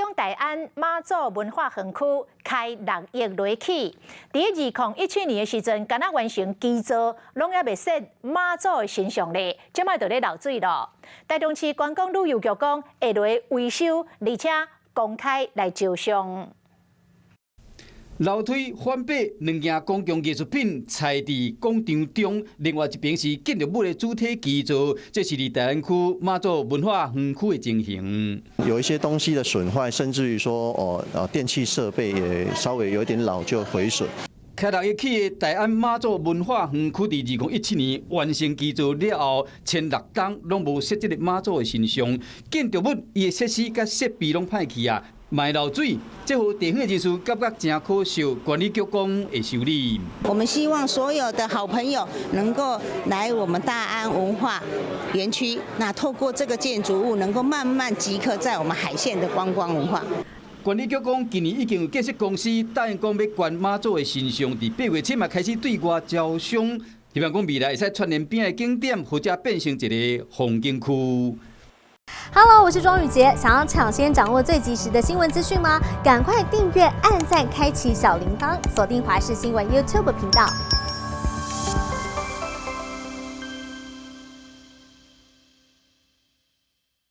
中大安媽祖文化園區開六億來起，佇2017年的時陣，敢若完成基座，攏猶未設媽祖的神像咧，這擺就咧漏水咯。台中市觀光旅遊局講會來維修，而且公開來招商。樓梯翻白，兩件公共藝術品踩佇廣場中，另外一邊是建築物的主體基座，這是佇大安區媽祖文化園區的情形。有一些東西的損壞，甚至於說哦，電器設備也稍微有點老舊毀損。開六億起的大安媽祖文化園區，佇2017年完成基座了後，前六冬攏無設這个媽祖的神像，建築物伊的設施佮設備攏歹去啊。嘛漏水，這予地方人士感覺誠可惜。管理局講會修理。我們希望所有的好朋友能夠來我們大安文化園區，那透過這個建築物，能夠慢慢即刻在我們海線的觀光文化。管理局講，今年已經有建設公司答應講欲懸媽祖的神像，佇8月初嘛開始對外招商，希望講未來會使串連邊仔的景點，或者變成一个風景區。 Hello，我是莊宇傑，想要搶先掌握最及時的新聞資訊嗎？趕快訂閱、按讚、開啟小鈴鐺，鎖定華視新聞 YouTube 頻道。